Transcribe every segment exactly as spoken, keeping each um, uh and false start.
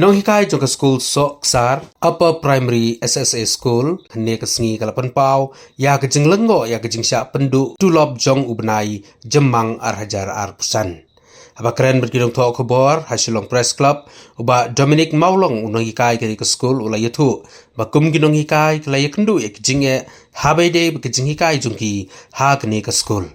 Nonghikai jong ka skul Sohksar Upper Primary S S A School hynne ka sngi ka la pynpaw ïa ka jinglyngngoh ïa ka jingshah pynduh tulop jong u bnai Jymmang ar hajar arphew san. Haba kren bad ki nongthoh khubor ha Shillong Press Club, u Bah Dominic Mawlong, u nonghikai kane ka skul, u la ïathuh ba kum ki nonghikai ki la ïakynduh ïa ki jingeh haba ïadei bad ka jinghikai jong ki ha kane ka skul.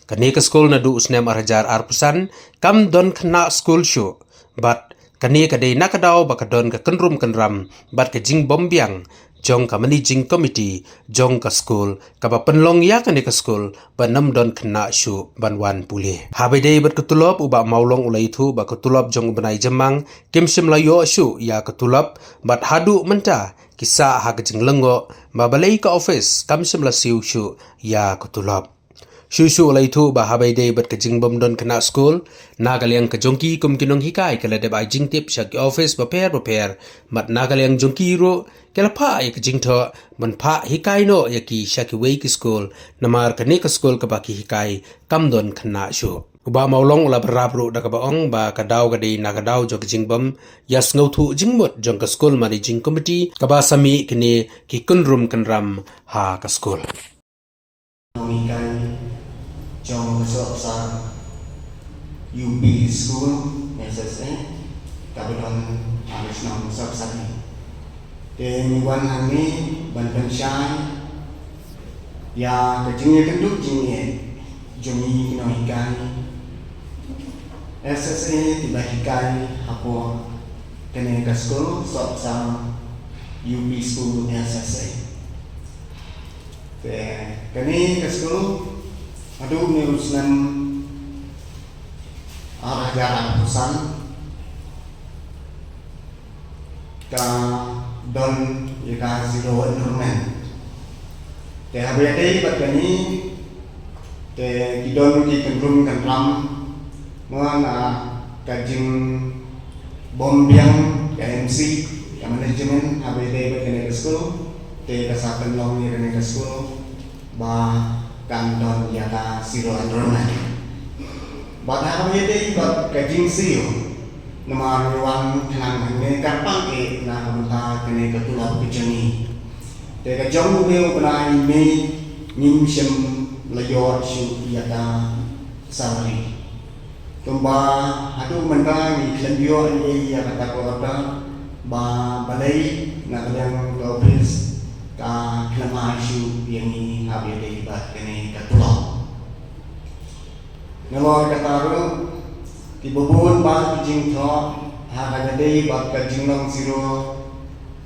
Kane ka skul naduh u snem ar hajar arphew san kam don khynnah skul shuh, bad kane ka dei na ka daw ba ka don ka kynrum kynram bad ka jingbymbiang jong ka managing committee jong ka skul kaba pynlong ïa kane ka skul ba ym don khynnah shuh ban wan pule. Haba ïadei bad ka tulop, u Bah Mawlong u la ïathuh ba ka tulop jong u bnai Jymmang kim shym la ïoh shuh ïa ka tulop, bad haduh mynta ki sah ha ka jinglyngngoh ba balei ka office kam shym la siew shuh ïa ka tulop. Shuh shuh u la ïathuh ba haba ïadei bad ka jingbymdon khynnah skul, na ka liang ka jong ki kum ki nonghikai ki la dep ai jingtip sha ki office bapher bapher, bad na ka liang jong ki ruh ki la phah ïa ka jingthoh ban phah hikai noh ïa ki sha kiwei ki skul, namar kane ka skul kaba ki hikai kam don khynnah shuh. U Bah Mawlong u la bynrap ruh da kaba ong ba ka daw ka dei na ka daw jong ka jingbym ïasngewthuh jingmut jong ka skul managing committee kaba sa mih kine ki kynrum kynram ha ka skul. Nonghikai jong ka Sohksar U P School S S A kaba don ha ka shnong Sohksar. Te ngi wan hangne ban pynshai ïa ka jingïakynduh jingeh jong ngi ki nonghikai S S A kiba hikai hapoh kane ka skul Sohksar U P School S S A. Te kane ka skul haduh mynne u snem ar hajar arphew san ka don ïa ka zero enrollment. Te haba ïadei bad kane te ki don ki kynrum kynram, mo, na ka jingbymbiang ka M C, ka management haba ïadei bad kane ka skul, te ka sa pynlong ïa kane ka skul ba kan don ïa ka zero enrollment. Bad haba ïadei bad ka jingsiew, namar ngi wan khnang hangne kyrpang eh na ka bynta kane ka tulop ka jong ngi. Te ka jong une u bnai May ngim shym la ïoh shuh ïa ka salary. Kumba haduh mynta ngi khlem ïoh ei ei ïa kata ka order ba balei na ka liang ka office ka khlem ai shuh ïa ngi haba ïadei bad kane ka tulop. Nalor kata ruh, kiba bun bah ki jingthoh ha kaba ïadei bad ka jinglong zero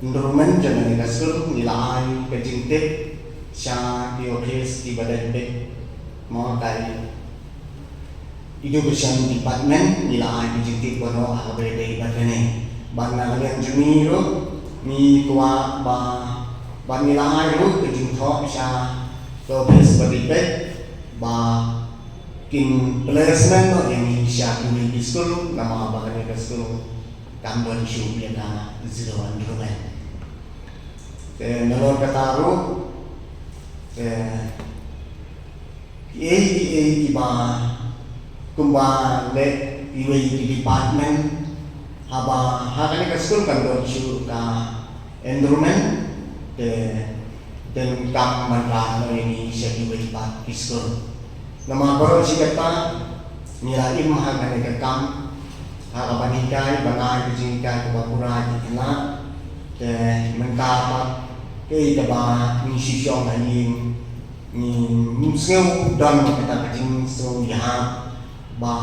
enrollment jong kane ka skul, ngi la ai ka jingtip sha ki office kiba dei beit, mo, ka Education Department, ngi la ai ka jingtip baroh ha kaba ïadei bad kane. Bad na ka liang jong ngi ruh ngi kwah ba, bad ngi la ai ruh ka jingthoh sha ka office ba dei beit ba kin placement noh ïa ngi sha kiwei ki skul, namar ba kane ka skul kam don shuh ïa ka zero enrollment. Te nalor kata ruh, te kiei kiei kiba kumba leh iwei i department, haba ha kane ka skul kam don shuh ka enrollment, te donkam ban rah noh ïa ngi sha kiwei pat ki skul. Namar baroh shi katta ngi la im ha kane ka kam, ha kaba ngi hikai, ban ai ka jinghikai kaba pura ïa ki khynnah. Te mynta pat kaei kaba ngi shu shong ha ïing, ngim sngew don kata ka jingsngew ïahap ba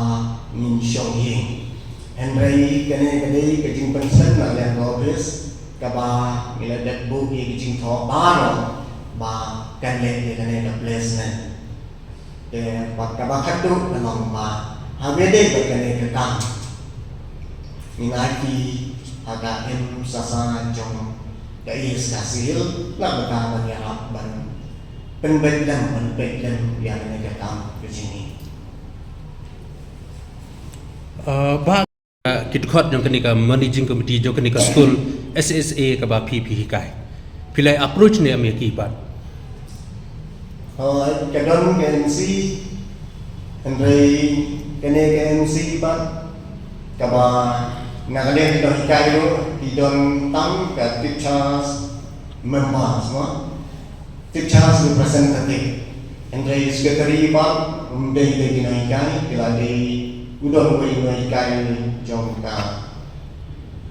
ngin shong ïing. Hynrei kane ka dei ka jingpynsngew na liang ka office kaba ngi la dep buh ïa ka jingthoh baroh ba kan leh ïa kane ka placement. Te bad kaba khatduh ka long ba haba ïadei bad kane ka kam, ngin aiti ha ka M Sasa jong ka East Khasi Hills na ka bynta ban ïarap ban pynbeit lem, ban peit lem ïa kane ka kam ka jong ngi. Uh, ba, uh, ki dkhot jong kane ka managing committee jong kane ka skul S S A kaba phi phi hikai, phi la approach ne em ïa ki pat? Oh, ka don ka M C, hynrei kane ka M C pat kaba Na ka liang ki nonghikai ruh ki don tang ka teachers members, mo, teachers representative. Hynrei secretary pat um dei dei ki nonghikai, ki la dei u don uwei u nonghikai jong ka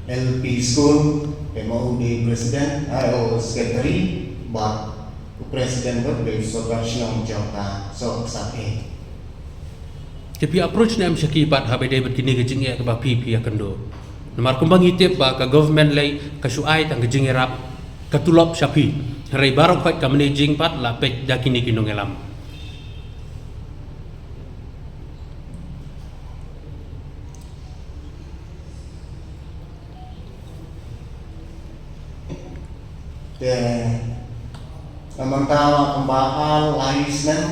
L P school, te mo u dei president, ai u secretary, bad u president ruh dei u sorkar shnong jong ka Sohksaphei. Te phi approach ne em sha ki pat haba dei bad kine ki jingeh kaba phi phi ïa kynduh. Namar kumba ngi tip ba ka government lei ka shu ai tang ka jingïarap ka tulop sha phi. Hynrei baroh khoit ka managing pat la peit da kine ki nongïalam. Te namar ta kumba ar lai snem,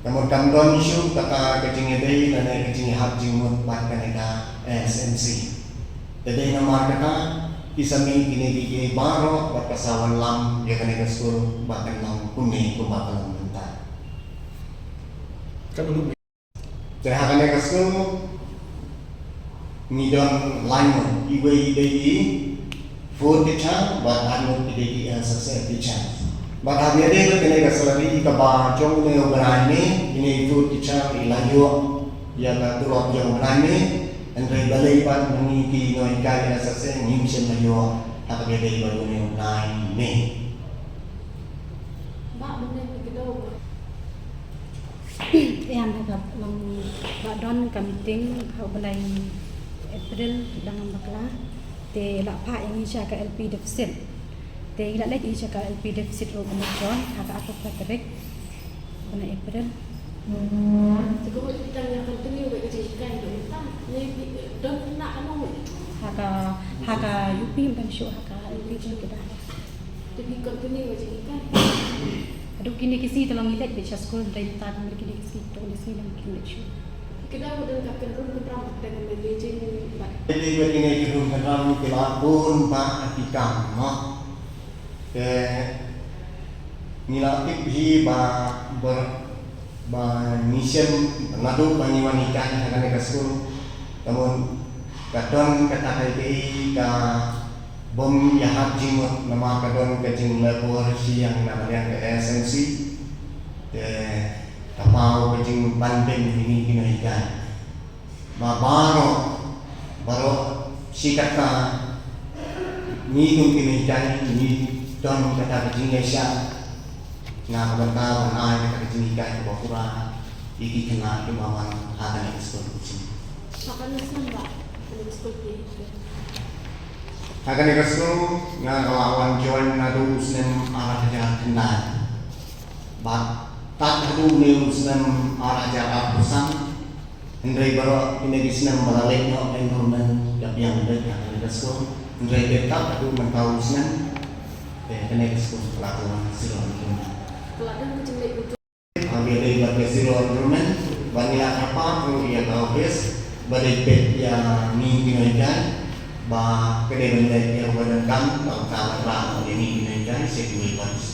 namar kam don shuh kata ka jingïadei lane ka jingïahap jingmut bad kane ka S M C. Te dei namar kata ki sa mih kine kiei kiei baroh bad ka sa wanlam ïa kane ka skul ba kan long kumne kumba ka long mynta. Te ha kane ka skul ngi don lai ngut, iwei i dei i fourth teacher bad arngut i dei i S S A teacher. Bad haba ïadei bad kane ka salary kaba jong une u bnai ne, ine i fourth teacher i la ïoh ïa ka tulop jong u bnai ne, hynrei balei pat ngi ki nonghikai S S A ngim shym la ïoh ha kaba ïadei bad une u bnai ne. Ba mynne ki kdew. Ïa, na ka long ba don ka meeting ha u bnai April dang bakla. Te la phah ïa ngi sha ka L P deficit. Te ngi la leit ïa ngi sha ka L P deficit ruh ban don ha ka arphew phra tarik bnai April. Te ka mut kita ngi continue bad ka jinghikai ruh mynta. Ngi don na ka long ha ka, ha ka U P ban shu ha ka L P jong kita. Te phi continue bad jinghikai. Haduh kine ki sngi te long ngi leit beit sha skul, hynrei mynta te kine ki sngi to kine ki sngi lam kim leit shuh. Ki da wa don ka kynrum kynram bad ka managing bad. Te kine ki kynrum kynram ki la bun ba ki kam, mo. Te ngi la tip hi ba ber Ba ngi shem naduh ba ngi wan hikai ha kane ka skul, ka mut ka don kata ka dei ka bym ïahap jingmut namar ka don ka jinglehbor shisha na ka liang ka S M C. Te ka paw ka jingpynbeit ïa ngi ki nonghikai. Ba baroh, baroh shi katta ngi kum ki nonghikai ngi don kata ka jingïaishah na ka bynta ban ai kata ka jinghikai kaba pura ïa ki khynnah kiba wan ha kane ka skul. Ha kane ka snem ba, kane ka skul ki. Ha kane ka skul nga ka la wan join naduh u snem ar hajar khyndai. Bad tad haduh une u snem ar hajar arphew san. Hynrei baroh kine ki snem ba la leit noh enrollment ka biang beit ha kane ka skul. Hynrei beit tad haduh mynta u snem, te kane ka skul ka la wan zero enrollment. Ka la don ka jingleit withdraw. Haba ïadei bad ka zero enrollment, ba ngi la kyrpad ruh ïa ka office ba dei peit ïa ngi ki nonghikai, ba ka dei ban leit ïa kaba donkam, ba ka wanrah noh ïa ngi ki nonghikai sha kiwei pat ki